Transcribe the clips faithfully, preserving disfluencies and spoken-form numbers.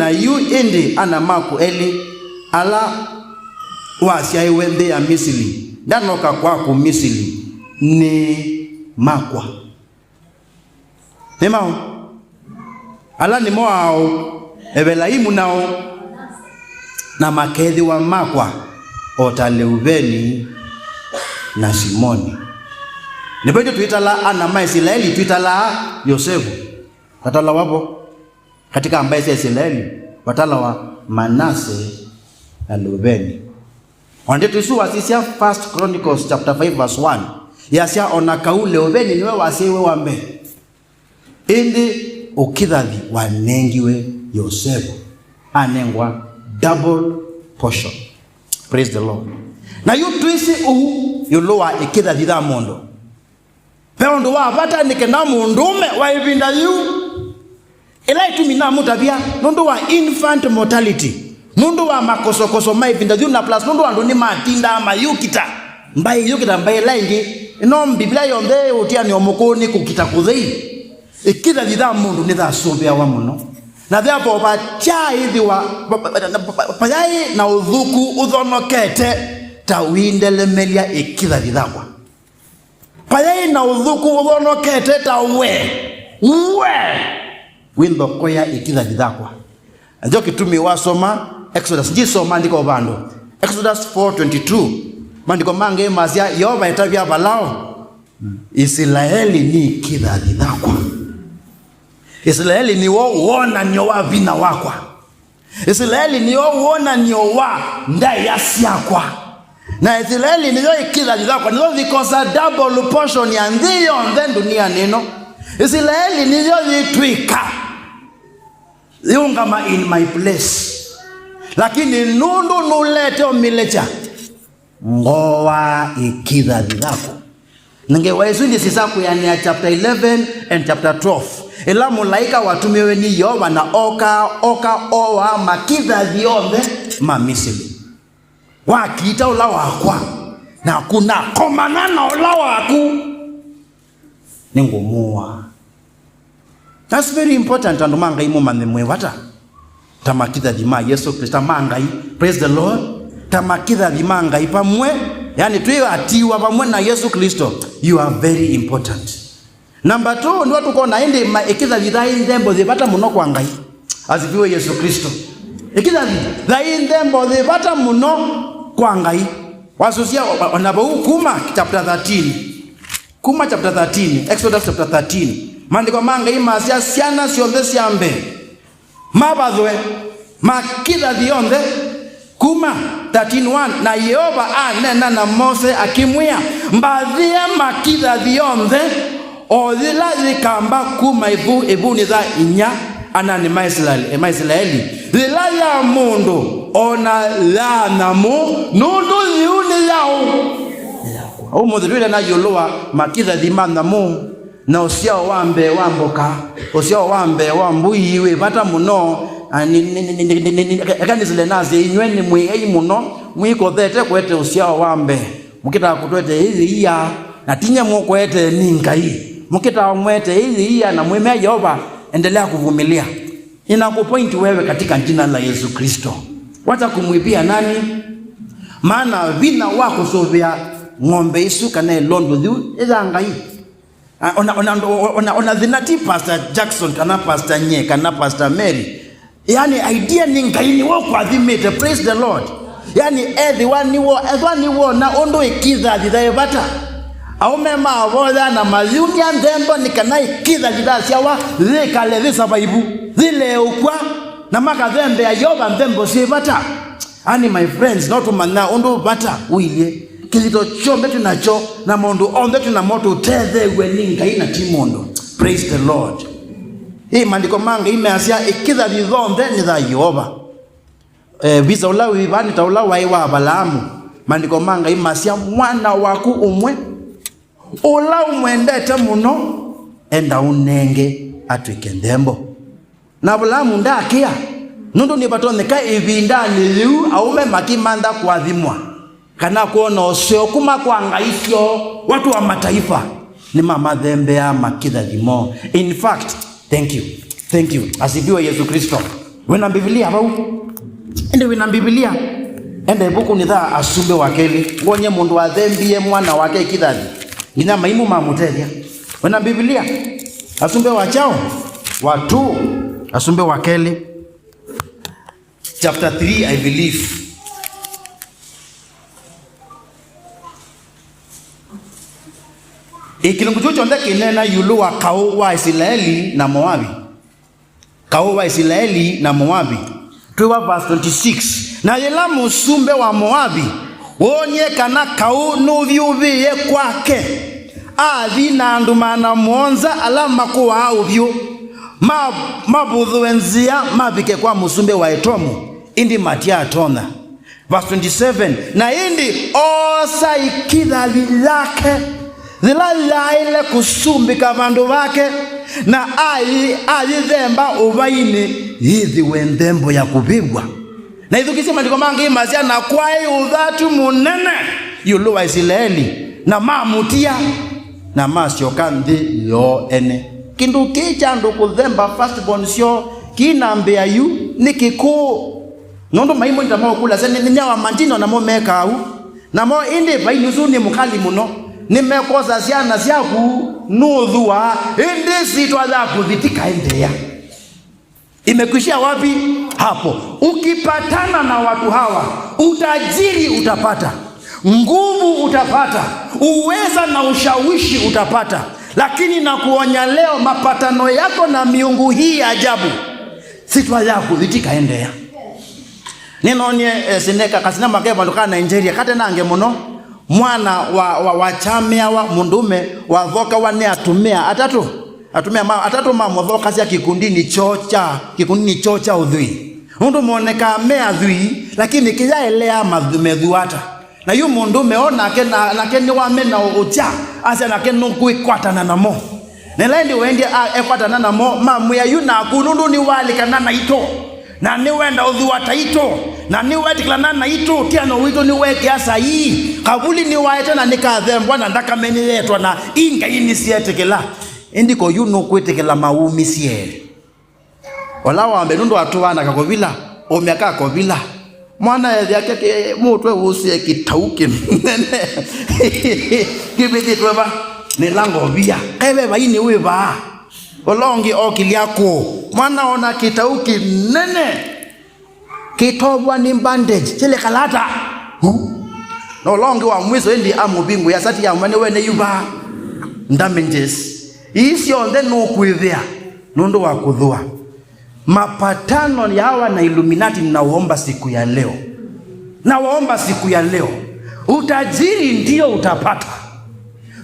Na yu ĩndĩ ana maku elĩ ala wasyaĩwe nthĩ ya Misili, ndanoka kwaku Misili, nĩ makwa. Nĩ maũ? Ala nĩmo aũ? Evelaimu nao, na makeethĩwa makwa, o ta Leuveni na Simoni. Nĩvo ithyĩ twĩtala ana ma Isilaeli, twĩtalaa Yosevu. Atalawa vo katika mbaĩ sya Isilaeli, watalawa Manase na Leuveni. O na ndeto isu wasisya First Chronicles chapter five verse one, yasya, "O na kau Leuveni nĩwe wasyaiwe wa mbee, ĩndĩ ũkithathi wanengiwe Yosevu, anengwa double portion." Praise the Lord. Na yu twĩsĩ ũu ĩũlũ wa ĩkithathi ya mũndũ. Ve ũndũ wa vata nĩ kana mũndũũme wa ĩvinda yĩu, ĩla ĩtumi namũtavya, nũndũ wa infant mortality, nũndũ wa makosokoso ma ĩvinda yĩu, na plus nũndũ andũ nĩmatindaa mayũkita mbaĩ, yũkita mbaĩ ĩla ĩngĩ. Ĩno Mbivila yonthe ĩũtianĩo mũkũũ nĩ kũkita kũthei. Ĩkithathi ya mũndũ nĩyasũvĩawa mũno, na therefore vatyaĩthĩwa, va-, va-, va-, va-, vayaĩ na ũthũku ũthonokete ta ũindelemelya ĩkithathi yakwa. Vayaĩ na ũthũku ũthonokete ta we, we wĩnthokoya ĩkithathi yakwa. Nĩkyo kĩtumi wasoma Exodus, njisoma maandĩko vandũ. Exodus four twenty-two, maandĩko mangĩ masya, Yeova etavya Valao, "Isilaeli nĩ ĩkithathi yakwa." Isilaeli nĩw'o wonany'o wa vinya wakwa. Isilaeli nĩw'o wonany'o wa ndaĩa syakwa. Na Isilaeli nĩyo ĩkithathi yakwa, nĩyo yĩkosa double portion ya nthĩ yonthe ndũnianĩ ĩno. Isilaeli nĩyo yĩtw'ĩka, yĩũngama in my place. Lakini nũndũ nũlete ũmĩlekya, ngoa ĩkithathi yakwa. Na ngewa ĩsu nĩsisa kwĩanĩa chapter eleven and chapter twelve, ĩla mũlaĩka watũmĩwe nĩ Yeova na oka, oka oa makithathi onthe ma Misili. Wakita ũla wakwa, naku nakomana na ũla waku, nĩngũmũaa. That's very important, andũ ma Ngai, mũmanye mwĩ vata ta makithathi ma Yesu Kristo, ta ma Ngai. Praise the Lord. Ta makithathi ma Ngai vamwe, yani twĩ atiwa vamwe na Yesu Kristo, you are very important. Number two, nĩwe tũkona ĩndĩ ma-, ĩkithathi thaĩ nthembo yĩ vata mũno kwa Ngai. Asifiwe Yesu Kristo. Ĩkithathi thaĩ nthembo yĩ vata mũno kwa Ngai. Wasũsya o-, o-, ona vau Kuma chapter thirteen. Kuma chapter thirteen, Exodus chapter thirteen. Maandĩko ma Ngai masya, syana syonthe sya mbee mavathwe, makithathi onthe. Kuma thirteen one, na Yeova aneena na Mose akĩmwĩa, "Mbathĩe makithathi onthe, o yĩla yĩkamba kuma ĩvu, ĩvunĩ ya inya ananĩ ma Isilaeli, ma Isilaeli, yĩla ya mũndũ, o na ya nyamũ, nũndũ yĩu nĩ yaũ?" Ũmũnthĩ twĩle na ĩũlũ wa makithathi ma nyamũ, na ũsyao wa mbee wa mboka, ũsyao wa mbee wa mbũi wĩ vata mũno. Na nĩ, nĩ, nĩ, eka nĩsile nasye, inyw'ĩ nĩ mwĩai mũno, mwĩkothete kũete ũsyao wa mbee. Mũkĩtaa kũtũete ĩyĩ ia, na tinya mũkũete nĩ Ngai. Mũkĩtaa mwete ĩyĩ ia, na mwĩmea Yeova, endelea kuvumilia. Ninakupointi wewe katika jina la Yesu Kristo. Wacha kumwibia nani? Maana vinya wa kũsũvĩa ng'ombe isu kana ĩlondu yĩu ĩ ya Ngai. Ah, ona, ona, ona, ona thĩna ti Pastor Jackson kana Pastor Nye kana Pastor Mary. Yani, idea nĩ Ngai nĩwe ũkwathimĩte. Praise the Lord. Yani, ethĩwa nĩwo, ethwa nĩwona ũndũ ĩkithathi yĩ vata, aũme mavoya na mayumya nthembo nĩ kana ĩkithathi yasyawa yĩkale yĩ survive, yĩleũkw'a, na makathembea Yeova nthembo syĩ vata. Ani, my friends, no tũmanya ũndũ vata ũilyĩ. Kĩthito kyonthe twĩ nakyo na maũndũ onthe twĩ namo tũtetheew'e nĩ Ngai na ti mũndũ. Praise the Lord. Ĩ, maandĩko ma Ngai measya ĩkithathi yonthe nĩ ya Yeova. Eh, visa ũla wĩ vaa nĩ ta ũla waĩ wa Avalaamu. Maandĩko ma Ngai masya, "Mwana waku ũmwe, ũla ũmwendete mũno, enda ũnenge atw'ĩke nthembo." Na Avalaamu ndaakĩa, nũndũ nĩvatonyeka ĩvindanĩ yĩu aũme makĩmantha kũathimwa, kana kwona ũseo kuma kwa ngai syoo, watu wa mataifa, nĩmamathembeaa makithathi moo. In fact, thank you, thank you. Asifiwe Yesu Kristo. Wĩna Mbivilia vau? Ĩndĩ wĩna Mbivilia? Enda ĩvukunĩ tha Asumbĩ wa Kelĩ, wonye mũndũ wathembie mwana wake ĩkithathi, nginya maimũ mamũtethya. Wĩna Mbivilia? Asumbĩ wa kyaũ? Wa two. Asumbĩ wa Kelĩ, chapter three, I believe. Ĩ, kĩlungu kĩu kyonthe kĩneena ĩũlũ wa kaũ wa Isilaeli na Moavi. Kaũ wa Isilaeli na Moavi. Twĩwa verse twenty-six. Na yĩla mũsumbĩ wa Moavi woonie kana kaũ nũvyũvĩĩe kwake, athi na andũ maana mũonza ala makũaa ũvyũ, ma-, mavũthũe nzĩa mavike kwa mũsumbĩ wa Etomu, ĩndĩ matyaatonya. Verse twenty-seven, na ĩndĩ oosa ĩkithathi yake yĩla yaaĩle kũsumbĩka vandũ vake, na ayĩ-, ayĩthemba ũvainĩ yĩthĩwe nthembo ya kũvĩvw'a. Na ĩthukĩĩsye maandĩko mangĩ masya, na kwaĩ ũthatu mũnene ĩũlũ wa Isilaeli, na mamũtia, na masyoka nthĩ yoo ene. Kĩndũ kĩĩ kya andũ kũthemba firstborn syoo kĩinambĩa yu nĩ kĩkũũ. Nũndũ maimũ nĩ ta maũkũlasya, nĩ, nĩ nyawa mandino namo mekaa ũu. Namo ĩndĩ vainĩ ũsu nĩ mũkali mũno, nĩmekwosa syana syaku nũthũaa, ĩndĩ syĩtwa yaku yĩtikaendeea. Imekwisha wapi? Hapo. Ukipatana na watu hawa, utajiri utapata, nguvu utapata, uweza na ushawishi utapata, lakini nakuonya leo, mapatano yako na miungu hii ajabu, syĩtwa yaku yĩtikaendeea. Nĩnoonie, eh, sineka, kasinema ke vandũ ka Nigeria katenange mũno. Mwana wa, wa, wakyamĩawa, mũndũũme wathokawa nĩ atumĩa atatũ. Atumĩa ma, atatũ mamũthokasya kĩkundinĩ kyoo kya, kĩkundinĩ kyoo kya ũthwii. Nũndũ monekaa me athwii, lakini kĩyaelea mathu-, methũa ata. Na yu mũndũũme o nake, na, nake nĩwamena ũ-, ũkya, asya nake nũkwĩkwatana namo. Na ĩla ĩndĩ waendie a-, ekwatana namo, mamwĩa, yu naku nũndũ nĩwaalikana naitũ, na nĩwenda ũthũa taitũ, na nĩwetĩkĩlana naitũ, ũtiano witũ nĩweekĩa saii, kavuli nĩwaete na nĩkathembwa, na nthakame nĩyeetwa, na i ngai nĩsyeetĩkĩla. Ĩndĩ ko yu nũkwĩtĩkĩla mawumisye? Ũla wa mbee, nũndũ atũaa na kakovila, ũmya ka kovila. Mwana ethĩa ke, ke, mũtwe wũsĩe kĩtau kĩnene. Kĩvĩthĩtwe va? Nĩ la ngovia. Eve vainĩ wĩ vaa. Ũla ũngĩ okĩlya kũũ. Mwana ona kĩtau kĩnene. Kĩtovwa nĩ bandage. Kĩlekala ata? Hu. Na ũla ũngĩ wa mwiso ĩndĩ amũvingũĩa sati ya mwana wene yu vaa. Damages. Ii syonthe nũkwĩthĩa. Nũndũ wa kũthũa. Mapatano yawa na Illuminati ninawaomba siku ya leo. Nawaomba siku ya leo. Utajiri ndio utapata.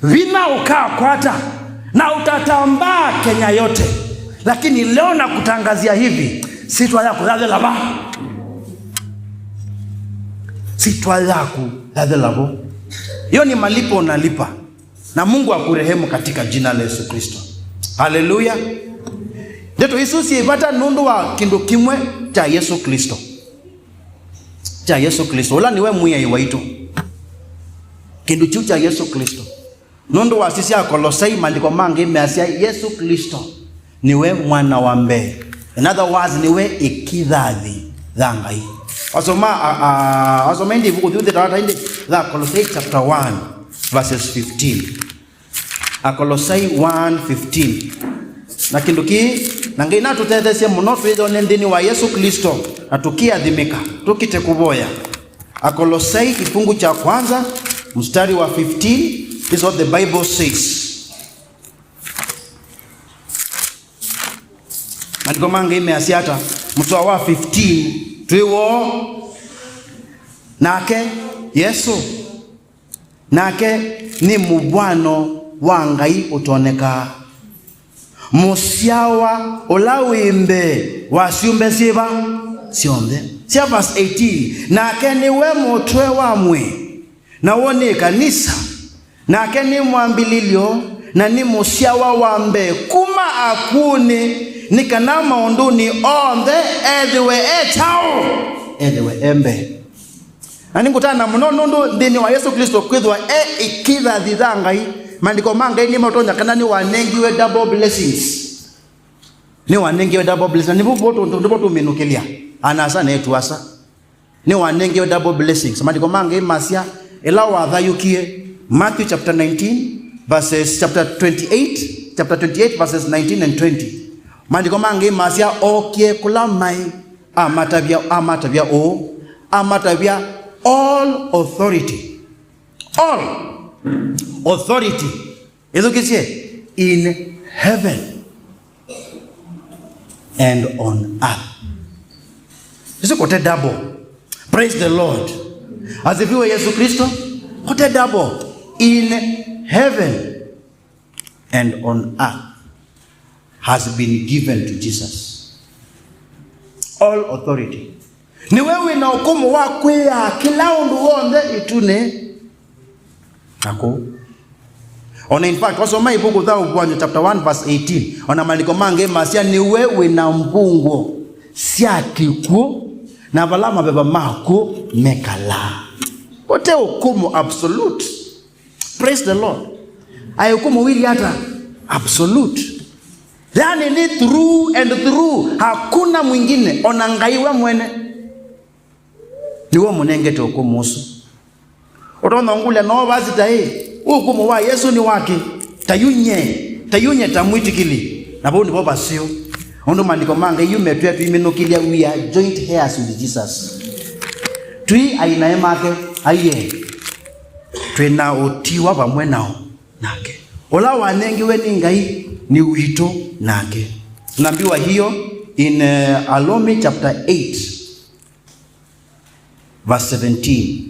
Vinya ukakwata. Na utatambaa Kenya yote. Lakini leo nakutangazia hivi, syĩtwa yaku yathela va? Syĩtwa yaku yathela vo? Hiyo ni malipo unalipa. Na Mungu akurehemu katika jina la Yesu Kristo. Haleluya. Ndeto isu syĩ vata nũndũ wa kĩndũ kĩmwe kya Yesu Kristo. Kya Yesu Kristo. Ũla nĩwe mwĩai waitũ. Kĩndũ kĩu kya Yesu Kristo. Nũndũ wa sisya Akolosai, maandĩko mangĩ measya Yesu Kristo nĩwe mwana wa mbee. In other words, nĩwe ĩkithathi ya Ngai. Wasoma, a, a, wasoma ĩndĩ ĩvuku thiu thĩtawata ĩndĩ, tha Akolosai chapter one, verses fifteen. Akolosai one fifteen. Na kĩndũ kĩĩ, na Ngai natũtetheesye mũno twĩthone nthĩnĩ wa Yesu Kristo, na tũkĩathimĩka, tũkĩte kũvoya. Akolosai kifungu cha kwanza, mstari wa fifteen, is what the Bible says. Maandĩko mangĩ measya ata? Mũsoa wa fifteen, twĩ woo nake Yesũ. Nake nĩ mũvw'ano wa Ngai ũtonekaa, mũsyawa ũla wĩ mbee wa syũmbe syĩva syonthe. Sya verse eighteen, nake nĩwe mũtwe wa mwĩĩ, naw'o nĩ ĩkanisa. Nake nĩ mwambĩlĩlyo na nĩ mũsyawa wa mbee kuma akw'ũnĩ, nĩ kana maũndũnĩ onthe ethĩwe e kyaũ? Ethĩwe e mbee. Na nĩngũtana mũno nũndũ nthĩnĩ wa Yesũ Klĩsto kwĩthĩwa e ĩkithathi ya Ngai, maandĩko ma Ngai nĩmatonya kana nĩwanengiwe double blessings. Nĩwanengewe double blessing. Na nĩvo, vo tũ-, tũ-, nĩvo tũminũkĩlya. Ana-a-asa na eĩtu-a-asa. Nĩwanengewe double blessings. Maandĩko ma Ngai masya, ĩla wathayũkie, Matthew chapter nineteen, verses, chapter twenty-eight, chapter twenty-eight, verses nineteen and twenty. Maandĩko ma Ngai masya, ookie kũla maĩ, amatavya, amatavya ũũ, amatavya, "All authority, all authority," ĩthukĩsye, "in heaven and on earth." Ĩsu kũte double. Praise the Lord. Asifiwe Yesu Kristo. Kũte double. "In heaven and on earth has been given to Jesus." All authority. Nĩwe wĩ na ũkũmũ wa kwĩaa kĩla ũndũ w'onthe ĩtunĩ na kũu. Ona in fact, wasoma ĩvuku tha Ũvuan'yo chapter one verse eighteen, ona maandĩko ma Ngai masya, "Nĩwe wĩ na mbungũo sya kĩkw'ũ na vala maveva ma kw'ũ mekalaa." Ũte ũkũmũ absolute. Praise the Lord. Aĩ ũkũmũ wĩlĩ ata? Absolute. Yani ni through and through. Hakuna mwingine, ona Ngai we mwene. Nĩwe ũmũnengete ũkũmũ ũsu. Ũtonya ngũlya, "No vasi ta ĩ, ũkũmũ wa Yesũ nĩ wakĩ?" Ta yu nye, ta yu nye ta mwĩtĩkĩli. Na vau nĩvo vaseo. Ũndũ maandĩko ma Ngai yu metwĩa tũiminũkĩlya, "We are joint heirs with Jesus." Twĩ ainaĩ make, aiee. Twĩ na ũtiwa vamwe nao nake. Ũla wanengiwe nĩ Ngai nĩ witũ nake. Tunaambiwa hiyo in, eh, Alomi chapter eight, verse seventeen.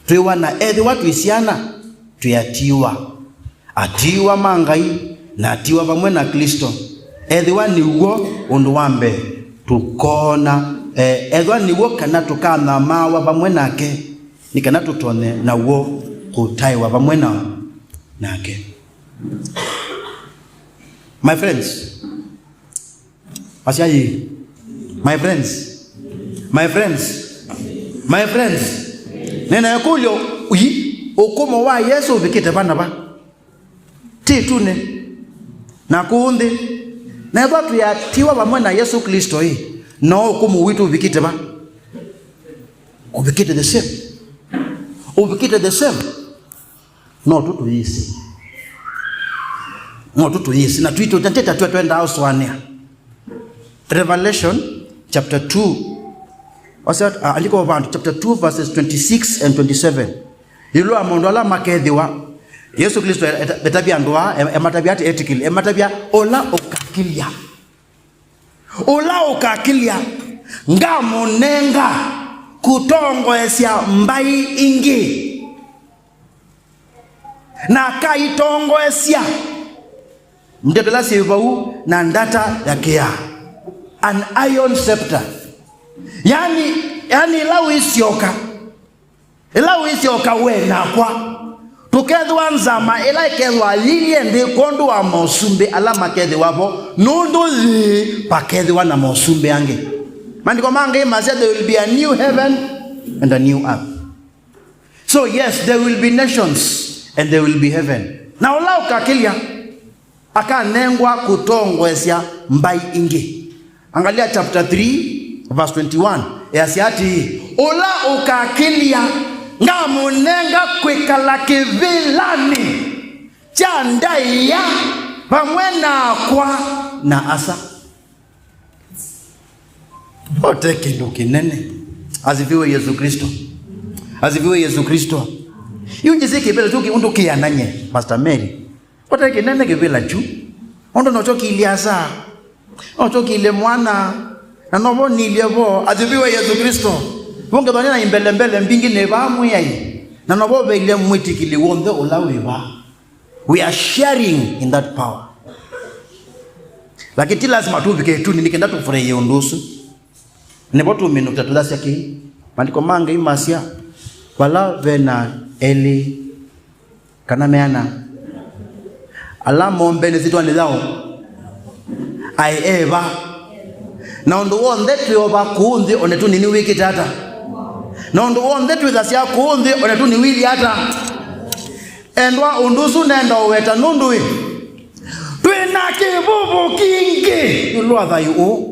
Twĩwa, na ethĩwa twĩ syana, twĩ atiwa. Atiwa ma Ngai, na atiwa vamwe na Klĩsto. Ethĩwa nĩ w'o ũndũ wa mbee, tũkoona, eh, ethĩwa nĩ w'o kana tũkanamaawa vamwe nake, nĩ kana tũtonye naw'o kũtaĩwa vamwe na, nake. My friends, asyai, my friends, my friends, my friends, nĩna ĩkũlyo, ũi, ũkũmũ wa Yesũ ũvikĩte va na va? Ti ĩtunĩ na kũũ nthĩ. Na ethĩwa twĩatiwa vamwe na Yesũ Klĩsto-ĩ, no ũkũmũ witũ ũvikĩte va? Ũvikĩte the same. Ũvikĩte the same. No tũ tũyĩsĩ. No tũ tũyĩsĩ. Na twitũ, na teta twe twendaa ũsũanĩa. Revelation chapter two. Wasa, ah, andĩko vandũ, chapter two, verses twenty-six and twenty-seven. Ĩũlũ wa maũndũ ala makethĩwa, Yesũ Klĩsto eta-, etavya andũ aa, e-, ematavya atĩ etĩkĩli, ematavya, "Ũla ũkakĩlya, ũla ũkakĩlya, ngamũnenga kũtongoesya mbaĩ ingĩ, na akaitongoesya." Ndeto ila syĩ vau na ndata ya kĩaa, an iron scepter. Yani, yani ĩla wĩsyoka, ĩla wĩsyoka we nakwa, tũkethĩwa nzama ĩla ĩkethĩwa yĩilye nthĩ kwondũ wa mosumbĩ ala makethĩwa vo, nũndũ yĩĩ pakethĩwa na mosumbĩ angĩ. Maandĩko ma Ngai masya, "There will be a new heaven and a new earth." So yes, there will be nations and there will be heaven. Na ũla ũkakĩlya akanengwa kũtongoesya mbaĩ ingĩ. Angalia chapter three, verse twenty-one. Easya atĩĩ, "Ũla ũkakĩlya, ngamũnenga kwĩkala kĩvĩlanĩ kya ndaĩa vamwe nakwa na Asa." Ote kĩndũ kĩnene. Asifiwe Yesu Kristo. Asifiwe Yesu Kristo. Yu njĩsĩ kĩvĩla kyu kĩu ndũkĩanany'e, Pastor Mary. Ote kĩnene kĩvĩla kyu. Ũndũ nokyo kĩilye asa. Nokyo kĩilye mwana. Na novo nilye vo. Asifiwe Yesu Kristo. Vongethwa nĩ na imbelembele mbingĩ nĩ vaa Mwĩai. Na novo veilye mwĩtĩkĩli w'onthe ũla wĩ vaa. We are sharing in that power. Lakini ti lazima tũvike ĩtunĩ nĩ kenda tũfurahie ũndũ ũsu. Nĩvo tũminũkĩte tũthasya kĩĩ. Maandĩko ma Ngai masya, vala ve na elĩ kana me ana, ala mombe nĩ syĩtwanĩ yaũ, aĩ eva. Na ũndũ w'onthe twĩova kũũ nthĩ, o na ĩtunĩ nĩwĩkĩte ata? Na ũndũ w'onthe twĩthasya kũũ nthĩ, o na ĩtunĩ wĩilye ata? Endwa, ũndũ ũsu nenda ũweta nũndũ ĩ, twĩ na Kĩvũvũ kingĩ ĩũlũ wa thayũ ũũ.